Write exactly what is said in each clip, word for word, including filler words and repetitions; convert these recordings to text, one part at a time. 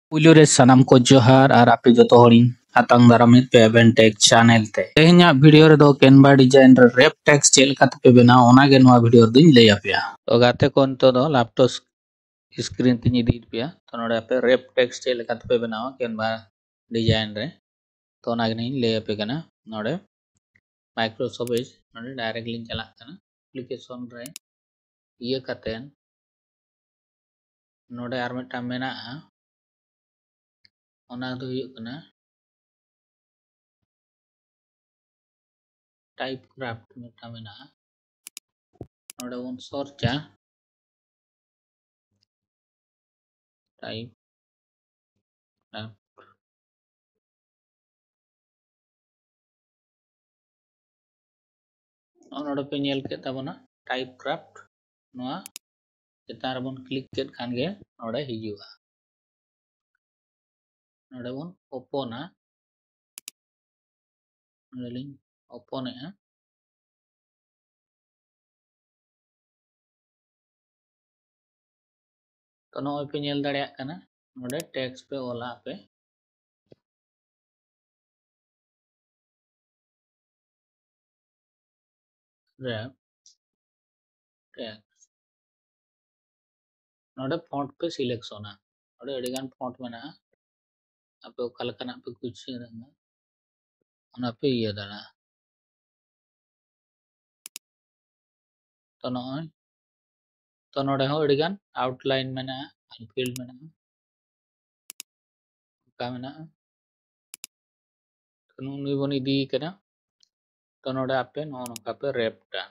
ᱯᱩᱭᱞᱩ ᱨᱮ ᱥᱟᱱᱟᱢ ᱠᱚ ᱡᱚᱦᱟᱨ ᱟᱨ ᱟᱯᱮ ᱡᱚᱛᱚ ᱦᱚᱲᱤᱧ ᱟᱛᱟᱝ ᱫᱟᱨᱟᱢᱮᱫ ᱯᱮᱭᱟ Aven Tech channel ᱛᱮ᱾ ᱛᱮᱦᱮᱧᱟᱜ video ᱨᱮᱫᱚ Canva design ᱨᱮ wrap text ᱪᱮᱫ ᱞᱮᱠᱟ ᱛᱮᱯᱮ ᱵᱮᱱᱟᱣᱟ, ᱚᱱᱟ ᱜᱮ ᱱᱚᱣᱟ video ᱨᱮᱫᱚᱧ ᱞᱟᱹᱭ ᱟᱯᱮᱭᱟ᱾ ᱛᱚ ᱜᱟᱛᱮ ᱠᱚ, ᱱᱤᱛᱚᱜ ᱫᱚ laptop screen ᱛᱤᱧ ᱤᱫᱤᱭᱮᱫ ᱯᱮᱭᱟ᱾ ᱛᱚ ᱱᱚᱰᱮ ᱟᱯᱮ wrap text ᱪᱮᱫ ᱞᱮᱠᱟ ᱛᱮᱯᱮ ᱵᱮᱱᱟᱣᱟ Canva design ᱨᱮ, ᱛᱚ ᱚᱱᱟ ᱜᱮ ᱱᱟᱦᱟᱜ ᱤᱧ ᱞᱟᱹᱭ ᱟᱯᱮ ᱠᱟᱱᱟ᱾ ᱱᱚᱰᱮ Microsoft Edge, ᱱᱚᱰᱮ direct ᱞᱤᱧ ᱪᱟᱞᱟᱜ ᱠᱟᱱᱟ᱾ Application ᱨᱮ ᱤᱭᱟᱹ ᱠᱟᱛᱮᱱ ᱱᱚᱰᱮ ᱟᱨ ᱢᱤᱫᱴᱟᱝ ᱢᱮᱱᱟᱜᱼᱟ, ᱚᱱᱟ ᱫᱚ ᱦᱩᱭᱩᱜ ᱠᱟᱱᱟ Typecraft ᱢᱤᱫᱴᱟᱝ ᱢᱮᱱᱟᱜᱼᱟ᱾ ᱱᱚᱰᱮ ᱵᱚᱱ searchᱟ Typecraft᱾ ᱱᱚᱜᱼᱚ ᱱᱚᱰᱮ ᱯᱮ ᱧᱮᱞ ᱠᱮᱫ ᱛᱟᱵᱚᱱᱟ Typecraft, ᱱᱚᱣᱟ ᱪᱮᱛᱟᱱ ᱨᱮᱵᱚᱱ click ᱠᱮᱫ ᱠᱷᱟᱱ ᱜᱮ ᱱᱚᱰᱮ ᱦᱤᱡᱩᱜᱼᱟ᱾ ᱱᱚᱰᱮ ᱵᱚᱱ openᱟ, ᱱᱚᱰᱮ ᱞᱤᱧ openᱮᱜᱼᱟ᱾ ᱛᱚ ᱱᱚᱜᱼᱚᱭ ᱯᱮ ᱧᱮᱞ ᱫᱟᱲᱮᱭᱟᱜ ᱠᱟᱱᱟ, ᱱᱚᱰᱮ text ᱯᱮ ᱚᱞᱟ ᱟᱯᱮ, wrap text᱾ ᱱᱚᱰᱮ font ᱯᱮ selectionᱟ᱾ ᱱᱚᱰᱮ ᱟᱹᱰᱤᱜᱟᱱ font ᱢᱮᱱᱟᱜᱼᱟ, ᱟᱯᱮ ᱚᱠᱟ ᱞᱮᱠᱟᱱᱟᱜ ᱯᱮ ᱠᱩᱥᱤᱭᱟᱜᱼᱟ, ᱚᱱᱟ ᱯᱮ ᱤᱭᱟᱹ ᱫᱟᱲᱮᱭᱟᱜᱼᱟ᱾ ᱛᱚ ᱱᱚᱜᱼᱚᱭ, ᱛᱚ ᱱᱚᱰᱮ ᱦᱚᱸ ᱟᱹᱰᱤᱜᱟᱱ outline ᱢᱮᱱᱟᱜᱼᱟ, unfilled ᱢᱮᱱᱟᱜᱼᱟ, ᱚᱱᱠᱟ ᱢᱮᱱᱟᱜᱼᱟ᱾ ᱛᱚ ᱱᱩᱜᱼᱩ ᱱᱩᱭ ᱵᱚᱱ ᱤᱫᱤᱭᱮ ᱠᱟᱱᱟ᱾ ᱛᱚ ᱱᱚᱰᱮ ᱟᱯᱮ ᱱᱚᱜᱼᱚ ᱱᱚᱝᱠᱟ ᱯᱮ wrapᱟ,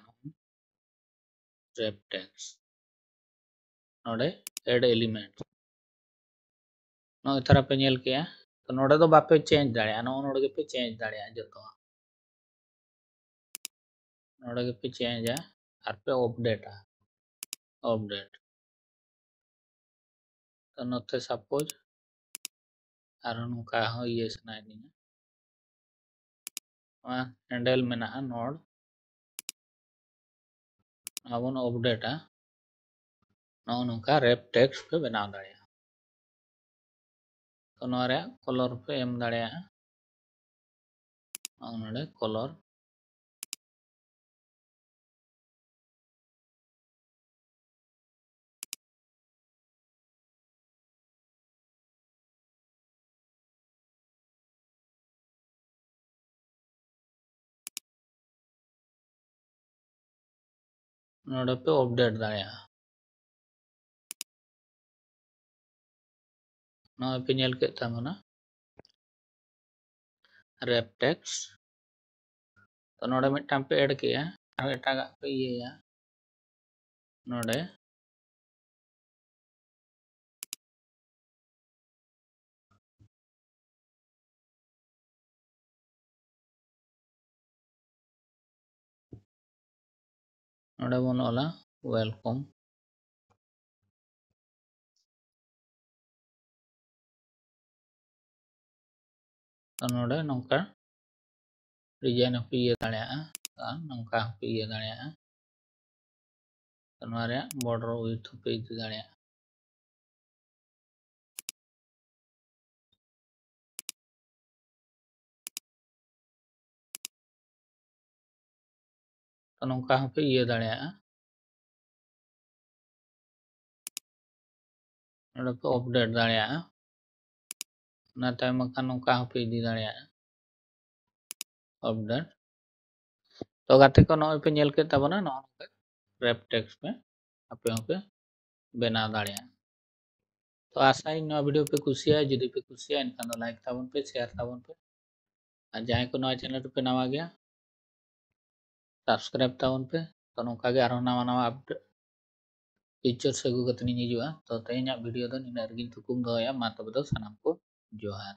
wrap text᱾ ᱱᱚᱰᱮ add element, ᱱᱚᱜᱼᱚᱭ ᱛᱟᱨᱟ ᱯᱮ ᱧᱮᱞ ᱠᱮᱜᱼᱟ᱾ ᱛᱚ ᱱᱚᱰᱮ ᱫᱚ ᱵᱟᱯᱮ change ᱫᱟᱲᱮᱭᱟᱜᱼᱟ, ᱱᱚᱜᱼᱚ ᱱᱚᱰᱮ ᱜᱮᱯᱮ change ᱫᱟᱲᱮᱭᱟᱜᱼᱟ ᱡᱚᱛᱚ᱾ ᱱᱚᱰᱮ ᱜᱮᱯᱮ changeᱟ ᱟᱨ ᱯᱮ updateᱟ, update᱾ ᱛᱚ ᱱᱚᱛᱮ suppose ᱟᱨᱦᱚᱸ ᱱᱚᱝᱠᱟ ᱦᱚᱸ ᱤᱭᱟᱹ ᱥᱟᱱᱟᱭᱮᱫ ᱞᱤᱧᱟ, ᱱᱚᱣᱟ handle ᱢᱮᱱᱟᱜᱼᱟ node, ᱱᱚᱣᱟ ᱵᱚᱱ updateᱟ᱾ ᱱᱚᱜᱼᱚ ᱱᱚᱝᱠᱟ wrap text ᱯᱮ ᱵᱮᱱᱟᱣ ᱫᱟᱲᱮᱭᱟᱜᱼᱟ᱾ ᱛᱚ ᱱᱚᱣᱟ ᱨᱮᱭᱟᱜ color ᱯᱮ ᱮᱢ ᱫᱟᱲᱮᱭᱟᱜᱼᱟ᱾ ᱱᱚᱜᱼᱚ ᱱᱚᱰᱮ color᱾ ᱱᱚᱰᱮ ᱯᱮ update ᱫᱟᱲᱮᱭᱟᱜᱼᱟ᱾ ᱱᱚᱜᱼᱚᱭ ᱯᱮ ᱧᱮᱞ ᱠᱮᱫ ᱛᱟᱵᱚᱱᱟ wrap text᱾ ᱛᱚ ᱱᱚᱰᱮ ᱢᱤᱫᱴᱟᱝ ᱯᱮ add ᱠᱮᱜᱼᱟ, ᱟᱨ ᱮᱴᱟᱜᱟᱜ ᱯᱮ ᱤᱭᱟᱹᱭᱟ᱾ ᱱᱚᱰᱮ ᱱᱚᱰᱮ ᱵᱚᱱ ᱚᱞᱟ welcome᱾ ᱛᱚ ᱱᱚᱰᱮ ᱱᱚᱝᱠᱟ design ᱦᱚᱸᱯᱮ ᱤᱭᱟᱹ ᱫᱟᱲᱮᱭᱟᱜᱼᱟ, ᱟᱨ ᱱᱚᱝᱠᱟ ᱦᱚᱸᱯᱮ ᱤᱭᱟᱹ ᱫᱟᱲᱮᱭᱟᱜᱼᱟ᱾ ᱛᱚ ᱱᱚᱣᱟ ᱨᱮᱭᱟᱜ border width ᱦᱚᱸᱯᱮ ᱤᱫᱤ ᱫᱟᱲᱮᱭᱟᱜᱼᱟ᱾ ᱛᱚ ᱱᱚᱝᱠᱟ ᱦᱚᱸᱯᱮ ᱤᱭᱟᱹ ᱫᱟᱲᱮᱭᱟᱜᱼᱟ᱾ ᱱᱚᱰᱮ ᱯᱮ update ᱫᱟᱲᱮᱭᱟᱜᱼᱟ᱾ ᱚᱱᱟ ᱛᱟᱭᱚᱢ ᱵᱟᱠᱷᱟᱱ ᱱᱚᱝᱠᱟ ᱦᱚᱸᱯᱮ ᱤᱫᱤ ᱫᱟᱲᱮᱭᱟᱜᱼᱟ, update᱾ ᱛᱚ ᱜᱟᱛᱮ ᱠᱚ, ᱱᱚᱜᱼᱚᱭ ᱯᱮ ᱧᱮᱞ ᱠᱮᱫ ᱛᱟᱵᱚᱱᱟ, ᱱᱚᱜᱼᱚ ᱱᱚᱝᱠᱟ wrap text ᱯᱮ ᱟᱯᱮ ᱦᱚᱸᱯᱮ ᱵᱮᱱᱟᱣ ᱫᱟᱲᱮᱭᱟᱜᱼᱟ᱾ ᱛᱚ ᱟᱥᱟᱭᱟᱹᱧ ᱱᱚᱣᱟ video ᱯᱮ ᱠᱩᱥᱤᱭᱟᱜᱼᱟ᱾ ᱡᱩᱫᱤ ᱯᱮ ᱠᱩᱥᱤᱭᱟᱜᱼᱟ, ᱮᱱᱠᱷᱟᱱ ᱫᱚ like ᱛᱟᱵᱚᱱ ᱯᱮ, share ᱛᱟᱵᱚᱱ ᱯᱮ᱾ ᱟᱨ ᱡᱟᱦᱟᱸᱭ ᱠᱚ ᱱᱚᱣᱟ channel ᱨᱮᱯᱮ ᱱᱟᱣᱟ ᱜᱮᱭᱟ, subscribe ᱛᱟᱵᱚᱱ ᱯᱮ᱾ ᱛᱚ ᱱᱚᱝᱠᱟ ᱜᱮ ᱟᱨᱦᱚᱸ ᱱᱟᱣᱟ ᱱᱟᱣᱟ update features ᱟᱹᱜᱩ ᱠᱟᱛᱮ ᱤᱧ ᱦᱤᱡᱩᱜᱼᱟ᱾ ᱛᱚ ᱛᱮᱦᱮᱧᱟᱜ video ᱫᱚ ᱱᱤᱱᱟᱹᱜ ᱨᱮᱜᱮᱧ ᱛᱷᱩᱠᱩᱢ ᱫᱚᱦᱚᱭᱟ᱾ ᱢᱟ ᱛᱚᱵᱮ ᱫᱚ ᱥᱟᱱᱟᱢ ᱠᱚ ᱡᱚᱦᱟᱨ᱾